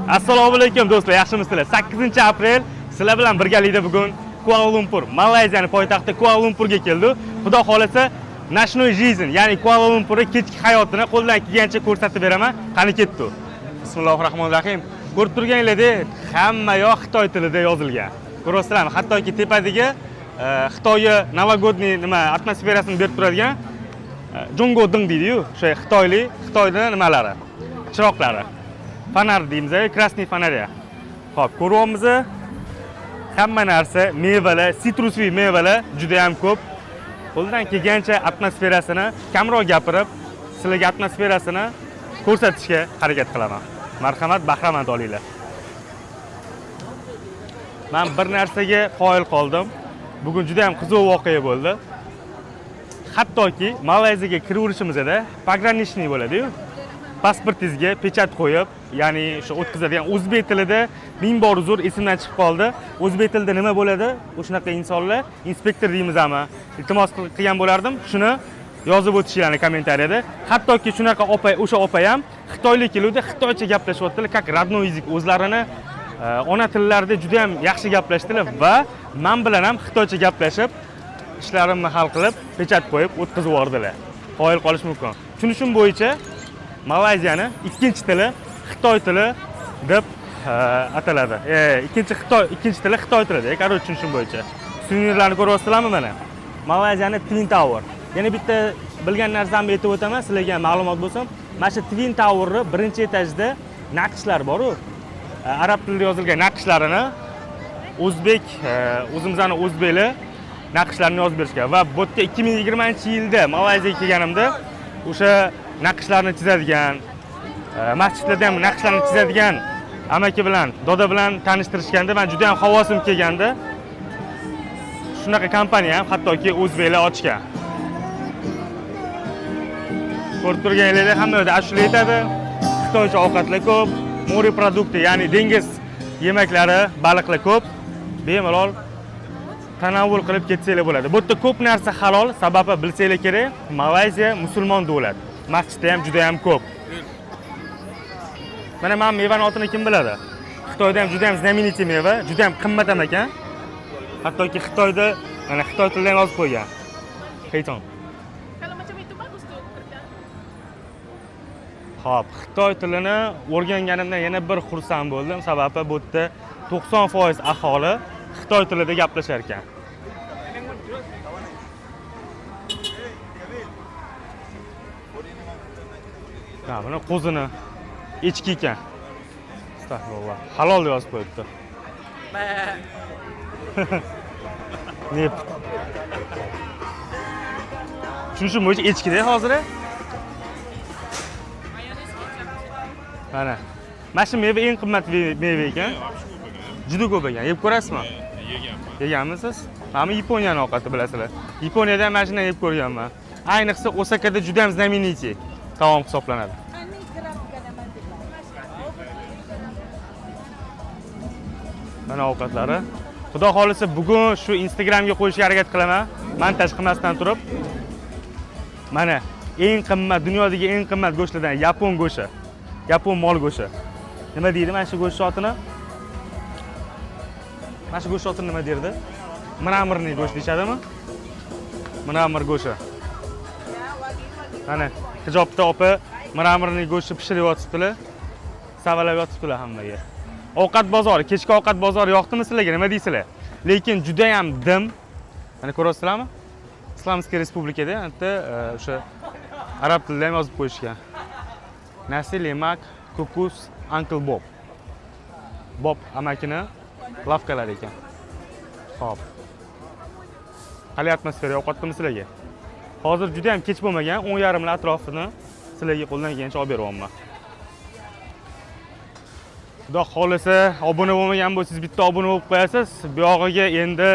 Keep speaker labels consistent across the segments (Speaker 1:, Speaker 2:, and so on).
Speaker 1: Assalomu alaykum do'stlar, yaxshimisizlar? 8-aprel sizlar bilan birgalikda bugun Kuala-Lumpur, Malayziyaning poytaxti Kuala-Lumpurga keldik. Xudo xolasa ночной жизнь, ya'ni Kuala-Lumpurning kechki hayotini qo'ldan kelgancha ko'rsatib beraman. Qani ketdi. Bismillahirrohmanirrohim. Ko'rib turganinglardek, hamma yoq xitoy tilida yozilgan. Ko'ryapsizlarmi? Hattoki tepadagi Xitoyi новогодний nima atmosferasini berib turadigan Jongoding deydi-yu, o'sha xitoylik, Xitoyni nimalari, chiroqlari. Фонарь deymiz, красный фонаря. Xo'p, ko'ryapmiz. Hamma narsa, mevalar, цитрусовый mevalar juda ham ko'p. Qo'ldan kelgancha atmosferasini kamroq gapirib, sizlarga atmosferasini ko'rsatishga harakat qilaman. Marhamat, bahramand olinglar. Men bir narsaga qoyil qoldim. Bugun juda ham qiziq voqea bo'ldi. Hattoki Malayziyaga kiraverishimizda пограничный bo'ladi-yu. Pasportingizga pechat qo'yib, ya'ni o'sha o'tkazadigan o'zbek tilida, ming bor uzr, esimdan chiqib qoldi. O'zbek tilida nima bo'ladi? O'shanaqa insonlar inspektor deymizmi? Iltimos qilgan bo'lardim. Shuni yozib o'tishlarini kommentariyada. Hattoki shunaqa opa, o'sha opa ham xitoylik keluvdi, xitoycha gaplashyaptilar, как родной язык, o'zlarini ona tillarida juda ham yaxshi gaplashdilar va men bilan ham xitoycha gaplashib, ishlarimni hal qilib, pechat qo'yib o'tkazib yubordilar. Qoyil qolish mumkin. Tushunishim bo'yicha Malayziyani ikkinchi tili xitoy tili deb ataladi. Ikkinchi tili xitoy tilida, короче, tushunishim bo'yicha. Suvenirlarni ko'ryapsizlarmi mana? Malayziyani Twin Tower. Yana bitta bilgan narsamni aytib o'taman, sizlarga ham ma'lumot bo'lsin. Mana shu Twin Towerni birinchi etajida naqshlar bor-u. Arab tilida yozilgan naqshlarini o'zbek, o'zimizni o'zbeklar naqshlarni yozib berishgan va bu yerga 2020-yilda Malayziyaga kelganimda o'sha naqshlarni chizadigan, masjidlarda ham naqshlarni chizadigan amaki bilan, doda bilan tanishtirishganda man juda ham havosim kelganda, shunaqa kompaniya ham hattoki o'zbeklar ochgan. Ko'rib turganinglardek, hamma yerda ashula aytadi, xitoycha ovqatlar ko'p, морепродукты, ya'ni dengiz yemaklari, baliqlar ko'p. Bemalol tanovul qilib ketsanglar bo'ladi. Bu yerda ko'p narsa halol, sababi bilsanglar kerak, Malayziya musulmon davlat. Masjidda ham juda ham ko'p. Mana mevani otini kim biladi? Xitoyda ham juda ham знаменитый meva, juda ham qimmat ham ekan. Hattoki Xitoyda mana xitoy tilida ham yozib qo'ygan. Xeyton.
Speaker 2: Kalau macam itu bagus tuh kerja.
Speaker 1: Xo'p, xitoy tilini o'rganganimdan yana bir xursand bo'ldim, sababi bu yerda 90% aholi xitoy tilida gaplashar ekan. Ha, buni qo'zini, echki ekan. Astag'firulloh. Halol deb yozib qo'yibdi. Neft. Tushunishim bo'yicha echkida hozir.
Speaker 2: Mayones, kecap.
Speaker 1: Mana. Mana shu meva eng qimmat meva ekan. Juda ko'p ekan. Yeb ko'rasizmi?
Speaker 3: Yeganman.
Speaker 1: Yeganmisiz? Mana bu Yaponiyani ovqati, bilasizlar. Yaponiyada ham mana shundan yeb ko'rganman. Ayniqsa Osakada juda ham знаменитый taom hisoblanadi.
Speaker 4: Anong grab ka naman, di ba?
Speaker 1: Mana ovqatlari. Xudo xolisa bugun shu Instagramga qo'yishga harakat qilaman. Montaj qilmasdan turib. Mana eng qimmat, dunyodagi eng qimmat go'shtlardan yapon go'shti. Yapon mol go'shti. Nima deydi mana shu go'sht otini? Mana shu go'sht otini nima derdi? Мраморный go'sht deyishadimi? Мрамор go'shti. Mana hijobda opa мраморный go'shtni pishirib yotibdilar. Savalab yotibdilar hammaga. Ovqat bozori, kechki ovqat bozori yoqdimi sizlarga? Nima deysizlar? Lekin juda ham dim. Mana ko'ryapsizlarmi? Исламский respublikada bitta o'sha arab tilida ham yozib qo'yishgan. Nasi lemak kukus Uncle Bob. Bob amakini lavkalari ekan. Xo'p. Qalay atmosfera yoqyaptimi sizlarga? Hozir juda ham kech bo'lmagan, 10:30 atrofini sizlarga qo'ldan kelgancha olib beryapman. Xudo xohlasa, obuna bo'lmagan bo'lsangiz, bitta obuna bo'lib qo'yasiz. Bu yog'iga endi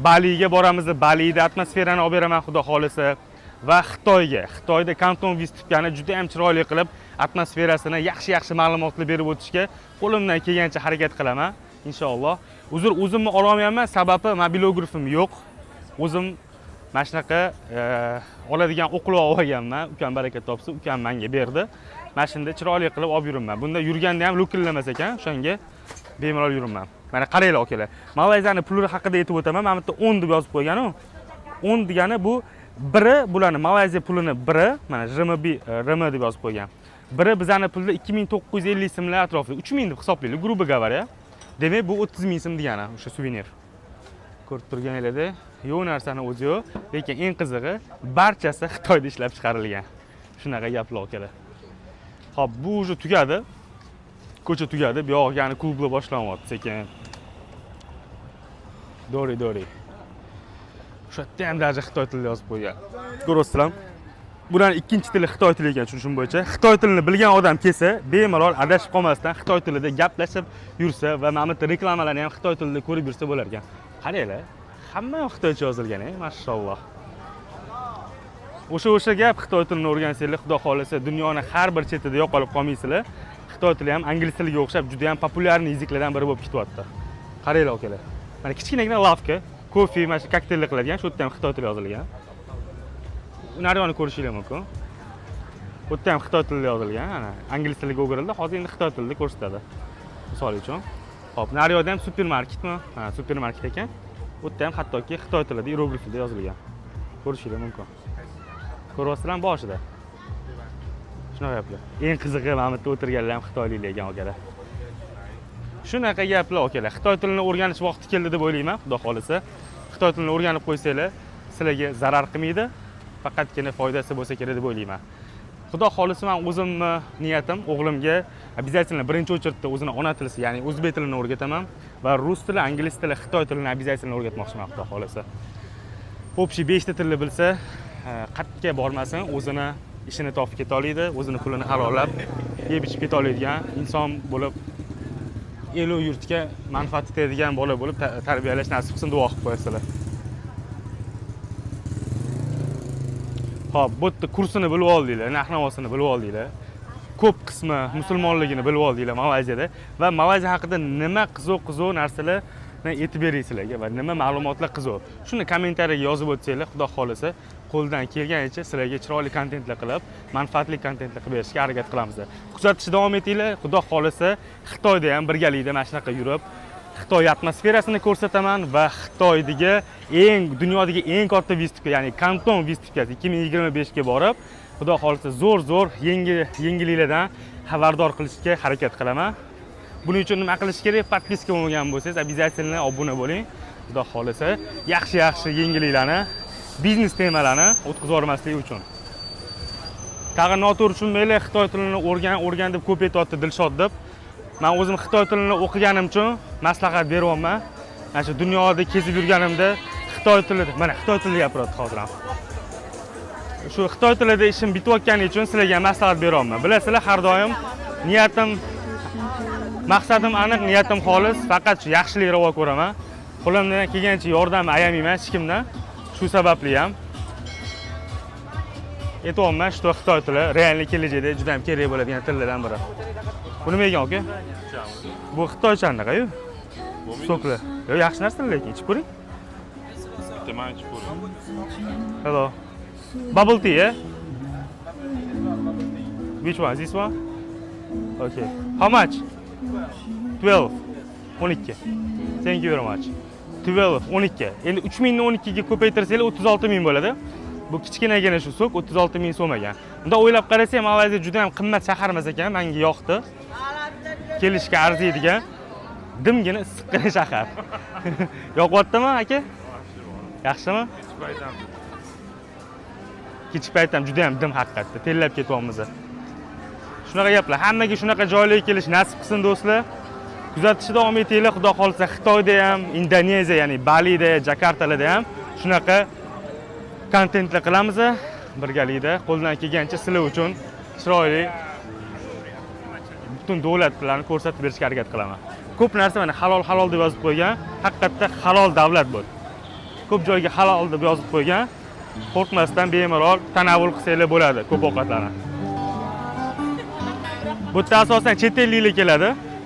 Speaker 1: Baliga boramiz. Balida atmosferani olib beraman, xudo xohlasa. Va Xitoyga, Xitoyda Kanton выставка ni juda ham chiroyli qilib, atmosferasini yaxshi-yaxshi ma'lumotlar berib o'tishga qo'limdan kelgancha harakat qilaman, inshaalloh. Uzr, o'zimni ololmayapman, sababi mobilografim yo'q. O'zim mana shunaqa oladigan o'qlov olganman. Ukam baraka topsin, ukam menga berdi. Mana shunda chiroyli qilib olib yuribman. Bunda yurganda ham lo'killamas ekan, o'shanga bemalol yuribman. Mana qaranglar, akalar. Malayziyani puli haqida aytib o'taman. Mana bu yerda 10 deb yozib qo'ygan-u. 10 degani bu biri bularni Malayziya pulini biri, mana RMB, RM deb yozib qo'ygan. Biri bizani pulda 2950 so'mlar atrofida, 3000 deb hisoblaylik, грубо говоря. Demak, bu 30 ming so'm degani o'sha suvenir. Ko'rib turganinglarda, yo'q narsani o'zi yo'q, lekin eng qizig'i, barchasi Xitoyda ishlab chiqarilgan. Shunaqa gaplar, akalar. Xo'p, bu уже tugadi. Ko'cha tugadi, bu yog'i ya'ni klublar boshlanyapti sekin. Dori dori. O'sha yerda ham даже xitoy tilida yozib qo'ygan. Ko'rasizlar. Bularni ikkinchi tili xitoy tili ekan, tushunishim bo'yicha. Xitoy tilini bilgan odam kelsa, bemalol adashib qolmasdan xitoy tilida gaplashib yursa va mana bu yerda reklamalarni ham xitoy tilida ko'rib yursa bo'lar ekan. Qaranglar, hamma yoq xitoycha yozilgan, ey, mashalloh. O'sha gap, xitoy tilini o'rgansanglar, Xudo xohlasa, dunyoni har bir chetida yo'qolib qolmaysizlar. Xitoy tili ham ingliz tiliga o'xshab juda ham популярный язык lardan biri bo'lib ketyapti. Qaranglar, akalar. Mana kichkinagina лавка, kofe, mana shu kokteyllar qiladigan, shu yerda ham xitoy tili yozilgan. Nariyoni ko'rishinglar mumkin. Bu yerda ham xitoy tilida yozilgan, ana ingliz tiliga o'girildi, hozir endi xitoy tilida ko'rsatadi. Misol uchun. Xo'p, nariyoqda ham supermarketmi? Ha, supermarket ekan. Bu yerda ham hattoki xitoy tilida iyeroglifida yozilgan. Ko'rishinglar mumkin. Ko'ryapsizlarmi boshida? Shunaqa gaplar. Eng qizig'i, mana bu yerda o'tirganlar ham xitoyliklar ekan, akalar. Shunaqa gaplar, akalar. Xitoy tilini o'rganish vaqti keldi deb o'ylayman, Xudo xohlasa. Xitoy tilini o'rganib qo'ysanglar, sizlarga zarar qilmaydi, faqatgina foydasi bo'lsa kerak deb o'ylayman. Xudo xohlasa, men o'zimni niyatim, o'g'limga обязательно birinchi очередь da o'zini ona tilisi, ya'ni o'zbek tilini o'rgataman va rus tili, ingliz tili, xitoy tilini обязательно o'rgatmoqchiman, Xudo xohlasa. Общий 5 ta tilni bilsa, qayerga bormasin, o'zini ishini topib keta oladi, o'zini pulini halollab yeb ichib keta oladigan inson bo'lib, elu yurtga manfaati tegadigan bola bo'lib tarbiyalash nasib qilsin, duo qilib qo'yasizlar. Xo'p, bu yerda kursini bilib oldinglar, narx-navosini bilib oldinglar. Ko'p qismi musulmonligini bilib oldinglar Malayziyada va Malayziya haqida nima qiziq-qiziq narsalarni aytib beray sizlarga va nima ma'lumotlar qiziq. Shuni kommentariyaga yozib o'tsanglar, Xudo xohlasa, qo'ldan kelganicha sizlarga chiroyli kontentlar qilib, manfaatli kontentlar qilib berishga harakat qilamiz. Kuzatishda davom etinglar. Xudo xohlasa, Xitoyda ham birgalikda mana shunaqa yurib, Xitoy atmosferasini ko'rsataman va Xitoydagi eng dunyodagi eng katta выставка, ya'ni Kanton выставка si 2025 ga borib, Xudo xohlasa, zo'r-zo'r yangi yangiliklardan xabardor qilishga harakat qilaman. Buning uchun nima qilish kerak? Подписка bo'lmagan bo'lsangiz, обязательно obuna bo'ling. Xudo xohlasa, yaxshi-yaxshi yangiliklarni, biznes temalarni o'tkazib yubormaslik uchun. Tag'in noto'g'ri tushunmanglar, xitoy tilini o'rgan, o'rgan deb ko'p aytyapti Dilshod deb. Men o'zim xitoy tilini o'qiganim uchun maslahat beryapman. Mana shu dunyoda kezib yurganimda xitoy tilida, mana xitoy tilida gapiryapti hozir ham. Shu xitoy tilida ishim bitayotgani uchun sizlarga maslahat beryapman. Bilasizlar, har doim niyatim, maqsadim aniq, niyatim xolis, faqat shu yaxshilik ravo ko'raman. Qo'limdan kelgancha yordam ayamayman hech kimdan. Shu sababli ham aytyapman, что xitoy tili реальный kelajakda juda ham kerak bo'ladigan tillardan biri. Bu nima ekan, aka? Bu xitoycha anaqa-yu. Сок lar. Yo'q, yaxshi narsa, lekin ichib ko'ring.
Speaker 3: Bitta man ichib ko'ring.
Speaker 1: Hello. Bubble tea, yeah? Which one? This one? Okay. How much? 12. 12. Thank you very much. 12, 12. Endi 3000 ni 12 ga ko'paytirsanglar 36 ming bo'ladi. Bu kichkinagina shu сок 36 ming so'm ekan. Unda o'ylab qarasak, Malayziya juda ham qimmat shahar emas ekan, menga yoqdi. Kelishga arziydigan dimgina issiqqina shahar. Yoqyaptimi, aka? Yaxshimi?
Speaker 3: Kechki payt ham.
Speaker 1: Kechki payt ham juda ham dim haqiqatda, terlab ketyapmiz. Shunaqa gaplar. Hammaga shunaqa joylarga kelish nasib qilsin, do'stlar. Kuzatishda davom etinglar. Xudo xohlasa, Xitoyda ham, Indoneziya, ya'ni Balida, Jakartalarda ham shunaqa kontentlar qilamiz birgalikda. Qo'ldan kelgancha sizlar uchun chiroyli butun davlatlarni ko'rsatib berishga harakat qilaman. Ko'p narsa mana halol halol deb yozib qo'ygan, haqiqatda halol davlat bu. Ko'p joyga halol deb yozib qo'ygan. Qo'rqmasdan bemalol tanovul qilsanglar bo'ladi ko'p ovqatlarni. Bu yerda asosan chet elliklar keladi.